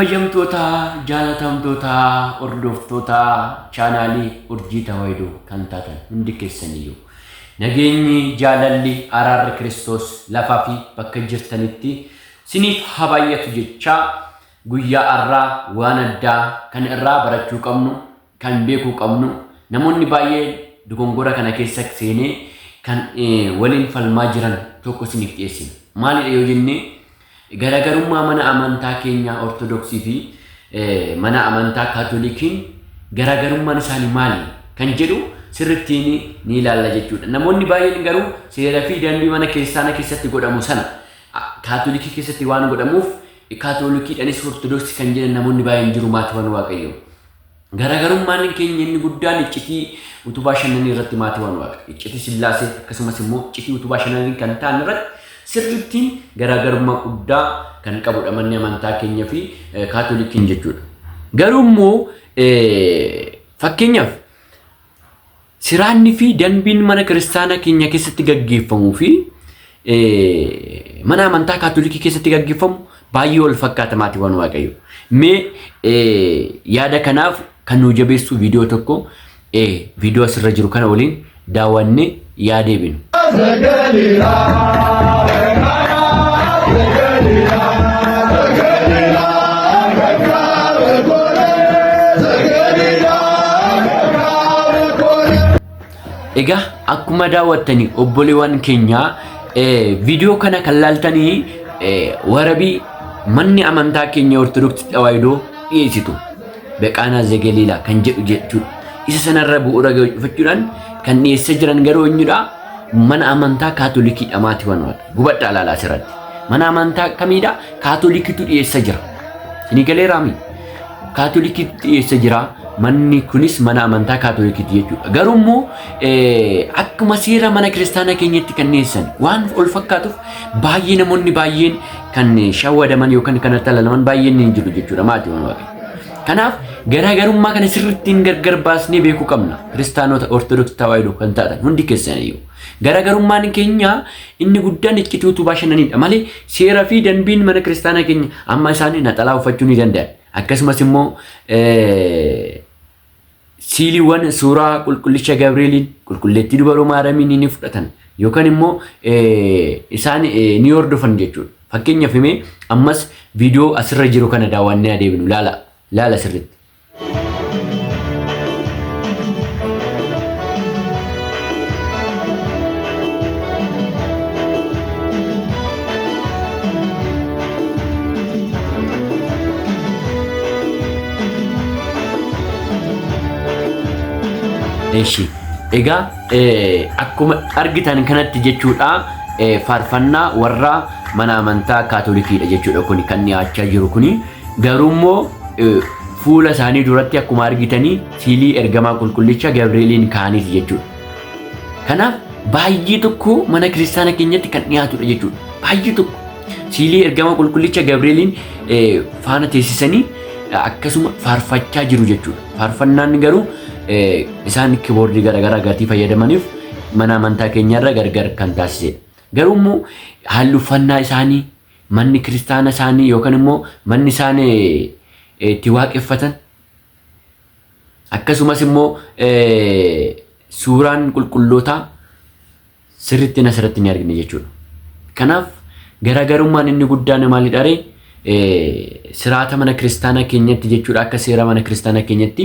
Kabajamtoota, jaalatamtoota, hordoftoota chaanaalii Urjii Tawaahidoo kan taatan hundi keessaniyyuu nageenyi, jaalalli, araarri Kiristoos lafaa fi bakka jirtanitti siniif haa baay'atu jechaa guyyaa har'aa waan addaa kan irraa barachuu qabnu, kan beekuu qabnu, namoonni baay'een dogongora kana keessa seenee kan waliin falmaa jiran tokko isiniif dhiyeessina. Maalidha yoo jenne garaagarummaa mana amantaa keenyaa Ortodoksii fi mana amantaa Kaatolikiin garaagarummaan isaanii maali kan jedhu sirrittiin ni ilaalla jechuudha. Namoonni baay'een garuu seera fi danbii mana kiristaanaa keessatti godhamu sana Kaatolikii keessatti waan godhamuuf Kaatolikiidhanis Ortodoksii kan jedhan namoonni baay'een jiru maatiiwwan Waaqayyoo. Garaagarummaan keenya inni guddaan iccitii utubaa shananii irratti maatiiwwan Waaqa. Iccitii Sillaasee akkasumas immoo iccitii utubaa shananii kan ta'an irratti sirrittiin garaagarummaa guddaa kan qabudha manni amantaa keenya fi Kaatolikiin jechuudha. Garuu immoo fakkeenyaaf Siraanni fi danbiin mana kiristaanaa keenya keessatti gaggeeffamuu fi mana amantaa kaatolikii keessatti gaggeeffamu baay'ee wal fakkaata maatiiwwan Waaqayyo. Mee yaada kanaaf kan nu jabeessu viidiyoo tokko viidiyoo asirra jiru kana waliin daawwannee yaa deebinu. Egaa akkuma daawwattanii obboleewwan keenya viidiyoo kana kan laaltanii warabii manni amantaa keenya Ortodoksii Tawaahidoo dhiyeessitu Beqaanaa Zegeliilaa kan jedhu jechuudha. Isa sanarra bu'uura gochuudhaan kan dhiyeessaa jiran garuu eenyudha? Mana amantaa Kaatolikiidha maatiiwwan waaqa. Hubadhaa ilaalaa asirratti. Mana amantaa kamiidha? Kaatolikiitu dhiyeessa jira. Isinii galeeraami? Kaatolikiitu dhiyeessa jira. Manni kunis mana amantaa Kaatolikiiti jechuudha. Garuu immoo akkuma seera mana kiristaanaa keenyatti kan dhiyeessan waan ol fakkaatuuf baay'ee namoonni baay'een kan shawwadaman yookaan kan attaalalaman baay'een ni jiru jechuudha maatiiwwan waaqa. Kanaaf garaagarummaa kana sirrittiin gargar baasnee beekuu qabna. Kiristaanota Ortodoksii Tawaahidoo kan taatan hundi keessaniyyuu. Garaagarummaan keenya inni guddaan iccitii utubaa shananiidha malee seera fi danbiin mana kiristaanaa keenya amma isaanii naxalaa uffachuu ni danda'an. Akkasumas immoo siiliiwwan suuraa qulqullicha Gabrieliin qulqulleettii dubaroo Maaramiin ni fudhatan yookaan immoo isaan ni hordofan jechuudha. Fakkeenyaaf himee ammas viidiyoo asirra jiru kana daawwannee adeemnu laala laala sirriitti. Eshi. Egaa akkuma argitan kanatti jechuudha faarfannaa warra mana amantaa kaatolikiidha jechuudha kuni kan dhiyaachaa jiru kuni garuu immoo fuula isaanii duratti akkuma argitanii siilii ergamaa qulqullicha Gabri'eeliin kaa'aniiti jechuudha. Kanaaf baay'ee tokko mana kiristaana keenyatti kan dhiyaatudha jechuudha. Baay'ee tokko siilii ergama qulqullicha Gabri'eeliin faana teessisanii akkasuma faarfachaa jiru jechuudha. Faarfannaan garuu isaan kiboordii garaagaraa gatii fayyadamaniif mana amantaa keenyarra gargar kan taasisedha. Garuu immoo haalli uffannaa isaanii, manni kiristaana isaanii yookaan immoo manni isaan itti waaqeffatan akkasumas immoo suuraan qulqullootaa sirriitti asirratti ni argina jechuudha. Kanaaf garaagarummaan inni guddaan maalidha ree? Siraata mana kiristaanaa keenyatti jechuudha akka seera mana kiristaanaa keenyatti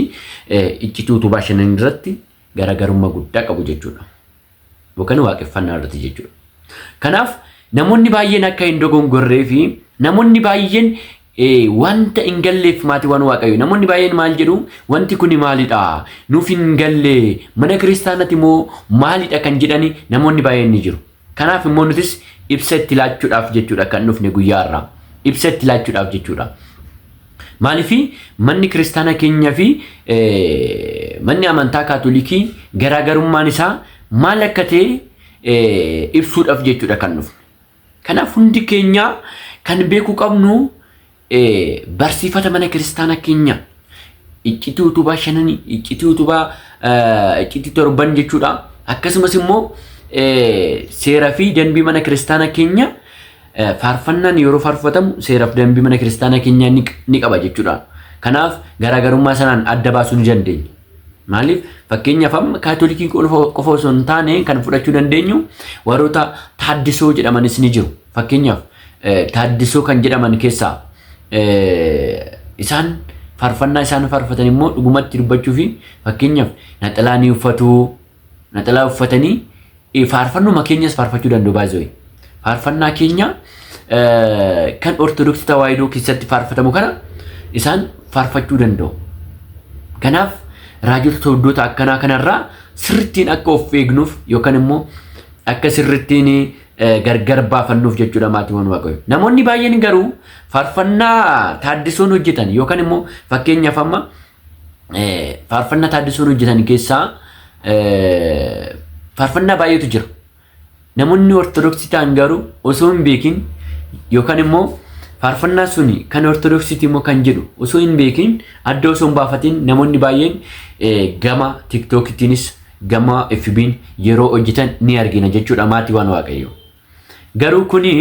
iccitii utubaa shanan irratti garaagarummaa guddaa qabu jechuudha. Yookaan waaqeffannaa irratti jechuudha. Kanaaf namoonni baay'een akka hin dogongorree fi namoonni baay'een wanta hin galleef maatiiwwan Waaqayyo namoonni baay'een maal jedhu wanti kuni maalidha nuuf hin galle mana kiristaanati moo maalidha kan jedhani namoonni baay'een ni jiru. Kanaaf immoo nutis ibsa itti laachuudhaaf jechuudha kan dhufne guyyaa irraa ibsa itti laachuudhaaf jechuudha. Maaliif manni kiristaana keenya fi manni amantaa kaatolikii garaagarummaan isaa maal akka ta'e ibsuudhaaf jechuudha kan dhufne. Kanaaf hundi keenya kan beekuu qabnu barsiifata mana kiristaana keenya iccitii utubaa shananii, iccitii utubaa iccitii torban jechuudha. Akkasumas immoo seera fi danbii mana kiristaana keenya Faarfannaan yeroo faarfatamu seeraaf dambii mana kiristaanaa keenyaa ni qaba jechuudha. Kanaaf garaagarummaa sanaan adda baasuu ni dandeenya. Maaliif fakkeenyaaf amma kaatolikii qofa osoo hin taane kan fudhachuu dandeenyu warroota taaddisoo jedhamanis ni jiru. Fakkeenyaaf taaddisoo kan jedhaman keessaa isaan faarfannaa isaan faarfatan immoo dhugumatti dubbachuu fi fakkeenyaaf naxalaa ni uffatu. Naxalaa uffatanii faarfannuma keenyas faarfachuu danda'u baay'ee. Faarfannaa keenya kan Ortodoksii Tawaahidoo keessatti faarfatamu kana isaan faarfachuu danda'u. Kanaaf raajota sobdoota akkanaa kanarraa sirrittiin akka of eegnuuf yookaan immoo akka sirrittiin gargar baafannuuf jechuudha maatiiwwan Waaqayyoo. Namoonni baay'een garuu faarfannaa taaddisoon hojjetan yookaan immoo fakkeenyaaf amma faarfannaa taaddisoon hojjetan keessaa faarfannaa baay'eetu jira. Namoonni Ortodoksii ta'an garuu osoo hin beekin yookaan immoo faarfannaa suni kan Ortodoksiiti immoo kan jedhu osoo hin beekin adda osoo hin baafatin namoonni baay'een gama TikTokitiinis gama FB'n yeroo hojjetan ni argina jechuudha maatiiwwan Waaqayyoo. Garuu kuni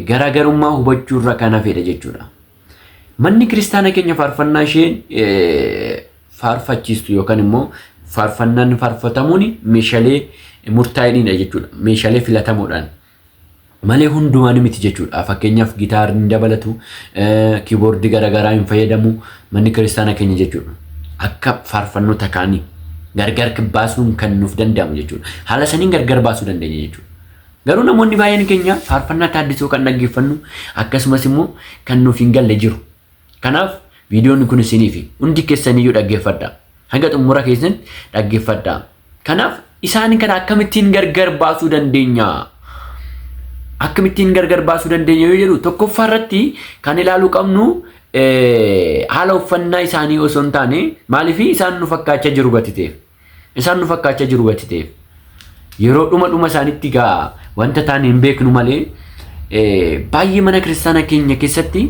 garaagarummaa hubachuu irra kan hafedha jechuudha. Manni kiristaana keenya faarfannaa isheen faarfachiistu yookaan immoo faarfannaan faarfatamuun meeshaalee murtaa'aniidha jechuudha. Meeshaalee filatamoodhaan. Malee hundumaan miti jechuudha. Fakkeenyaaf gitaarri hin dabalatu, kiiboordii garaagaraa hin fayyadamu manni kiristaana keenya jechuudha. Akka faarfannoota kaanii gargar baasuun kan nuuf danda'amu jechuudha. Haala saniin gargar baasuu dandeenya jechuudha. Garuu namoonni baay'een keenya faarfannaa taaddisoo kan dhaggeeffannu akkasumas immoo kan nuuf hin galle jiru. Kanaaf viidiyoon kun isiniif hundi keessaniyyuu dhaggeeffadha. Hanga xumura keessan dhaggeeffadha. Kanaaf isaan kana akkamittiin gargar baasuu dandeenya? Akkamittiin gargar baasuu dandeenya yoo jedhu tokkoffaa irratti kan ilaaluu qabnu haala uffannaa isaanii osoo hin taane maaliif isaan nu fakkaachaa jiru gati ta'eef. Isaan nu fakkaachaa jiru gati ta'eef. Yeroo dhuma dhuma isaaniitti gaa wanta taane hin beeknu malee baay'ee mana kiristaanaa keenya keessatti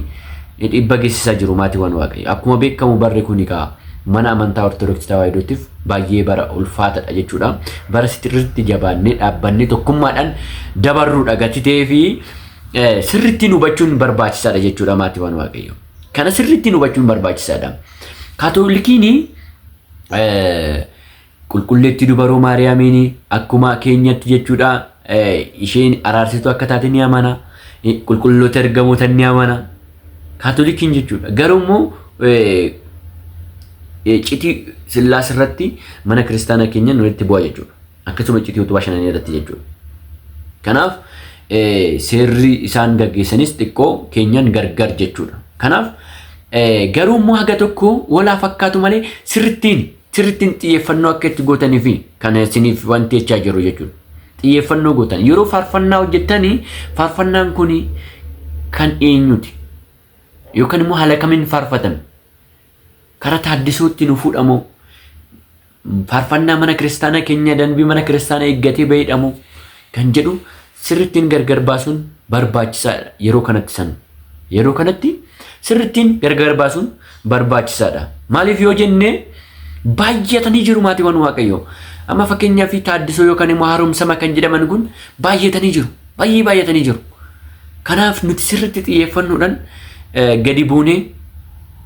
dhibba geessisaa jiru maatiiwwan Waaqayyo. Akkuma beekamu barri kun egaa mana amantaa Ortodoksii Tawaahidootiif baay'ee bara ulfaatadha jechuudha. Bara sirriitti jabaannee dhaabbannee tokkummaadhaan dabarruudha gati ta'ee fi sirriitti hubachuun barbaachisaadha jechuudha maatiiwwan Waaqayyo. Kana sirriitti hubachuun barbaachisaadha. Kaatolikiin Qulqulleettii dubaroo Maariyaamiin akkuma keenyatti jechuudha isheen araarsituu akka taate ni amana. Qulqulloota ergamoota ni amana. Kaatolikiin jechuudha. Garuu immoo citii sillaas irratti mana kiristaanaa keenyan walitti bu'a jechuudha. Akkasuma citii utubaa shananii irratti jechuudha. Kanaaf seerri isaan gaggeessanis xiqqoo keenyan gargar jechuudha. Kanaaf garuu immoo haga tokko walaa fakkaatu malee sirrittiin sirrittiin xiyyeeffannoo akka itti gootanii fi kan isiniif wanti jechaa jiru jechuudha. Xiyyeeffannoo gootan yeroo faarfannaa hojjettanii faarfannaan kun kan eenyuti? Yookaan immoo haala kamiin faarfatame? Kara taaddisootti nu fuudhamoo? Faarfannaa mana kiristaanaa keenya danbii mana kiristaanaa eeggatee bahedhamoo? Kan jedhu sirrittiin gargar baasuun barbaachisaadha yeroo kanatti san. Yeroo kanatti sirrittiin gargar baasuun barbaachisaadha. Maaliif yoo jenne baay'atanii jiru maatiiwwan Waaqayyoo. Amma fakkeenyaaf taaddisoo yookaan immoo haaromsama kan jedhaman kun baay'atanii jiru. Baay'ee baay'atanii jiru. Kanaaf nuti sirriitti xiyyeeffannoodhaan gadi buunee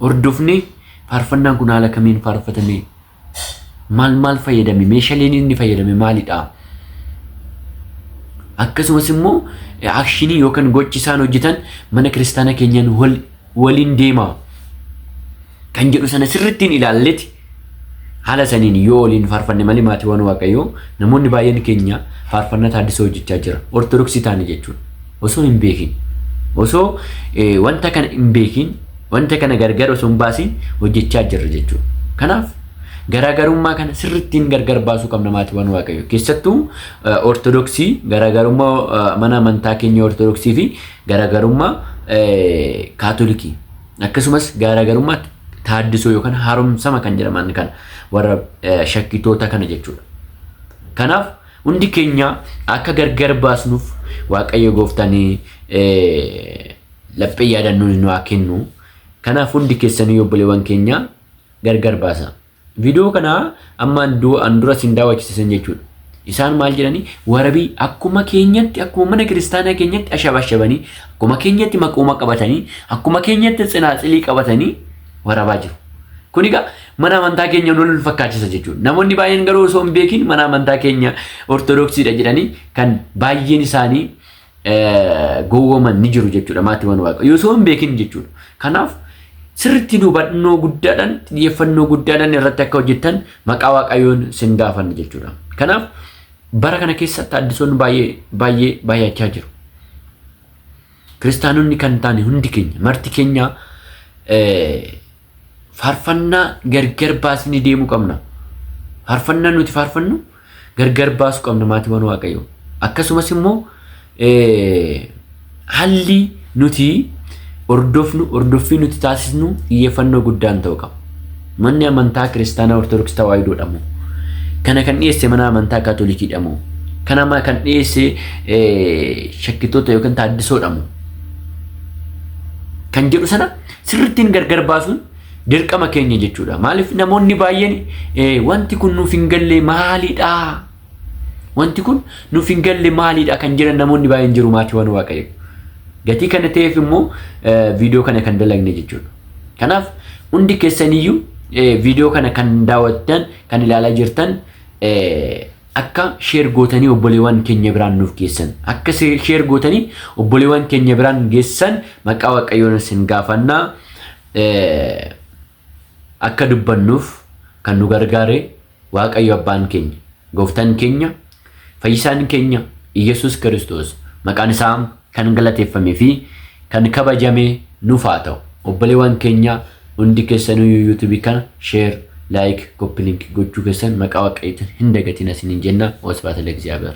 hordofnee faarfannaan kun haala kamiin faarfatame maal maal fayyadame meeshaaleen inni fayyadame maalidha? Akkasumas immoo akshinii yookaan gochi isaan hojjetan mana kiristaana keenyaan waliin deema kan jedhu sana sirrittiin ilaalleeti haala saniin yoo waliin faarfanne malee maatiiwwan Waaqayyoo namoonni baay'een keenya faarfannaa taaddisoo hojjechaa jira. Ortodoksii taane jechuudha. Osoo hin beekin. Osoo wanta kana hin beekin wanta kana gargar osoo hin baasin hojjechaa jirra jechuudha. Kanaaf garaagarummaa kana sirrittiin gargar baasuu qabna maatiiwwan Waaqayyoo. Keessattuu Ortodoksii garaagarummaa mana amantaa keenya Ortodoksii fi garaagarummaa Kaatolikii akkasumas garaagarummaa taaddisoo yookaan haaromsama kan jedhaman kana warra shakkitoota kana jechuudha. Kanaaf hundi keenya akka gargar baasnuuf Waaqayyo gooftaan laphee yaadannoo nu haa kennu. Kanaaf hundi keessanii obboleewwan keenya gargar baasa. Viidiyoo kana amma an dura isin daawwachiisan jechuudha. Isaan maal jedhanii warabii akkuma keenyatti akkuma mana kiristaanaa keenyatti ashabashabanii akkuma keenyatti maqooma qabatanii akkuma keenyatti tsinaaxilii qabatanii warabaa jiru. Kun egaa mana amantaa keenya nu fakkaachisa jechuudha. Namoonni baay'een garuu osoo hin beekin mana amantaa keenya ortodoksiidha jedhanii kan baay'een isaanii gowwooman ni jiru jechuudha maatiiwwan waaqayyoo osoo hin beekin jechuudha. Kanaaf sirriitti hubannoo guddaadhaan xiyyeeffannoo guddaadhaan irratti akka hojjettan maqaa waaqayyoon sin gaafanna jechuudha. Kanaaf bara kana keessa taaddisoonni baay'ee baay'ee baay'achaa jiru. Kiristaanonni kan taane hundi keenya marti keenya faarfannaa gargar baasnee deemuu qabna. Faarfannaa nuti faarfannu gargar baasuu qabna maatiiwwan Waaqayyoo. Akkasumas immoo haalli nuti hordofnu hordoffii nuti taasisnu xiyyeeffannoo guddaan ta'uu qaba. Manni amantaa kiristaanaa Ortodoksii Tawaahidoodha moo? Kana kan dhiyeesse mana amantaa Kaatolikiidha moo? Kana kan dhiyeesse shakkitoota yookiin taaddisoodha moo? Kan jedhu sana sirrittiin gargar baasuun dirqama keenya jechuudha. Maaliif namoonni baay'een wanti kun nuuf hin galle maalidha? Wanti kun nuuf hin galle maalidha kan jedhan namoonni baay'een jiru maatiiwwan Waaqayyo. Gatii kana ta'eef immoo viidiyoo kana kan dalagne jechuudha. Kanaaf hundi keessaniyyuu viidiyoo kana kan daawwattan kan ilaalaa jirtan akka sheer gootanii obboleewwan keenya biraan nuuf geessan akka sheer gootanii obboleewwan keenya biraan geessan maqaa Waaqayyoon isin gaafannaa akka dubbannuuf kan nu gargaare Waaqayyo abbaan keenya gooftaan keenya fayyisaan keenya Iyyasuus Kiristoos maqaan isaa kan galateeffamee fi kan kabajame nuuf haa ta'u. Obboleewwan keenya hundi keessanuu yuutuubii kana share, like, copy link gochuu keessan maqaa Waaqayyootiin hin dagatin isiniin jenna. Wasbaata ለእግዚአብሔር.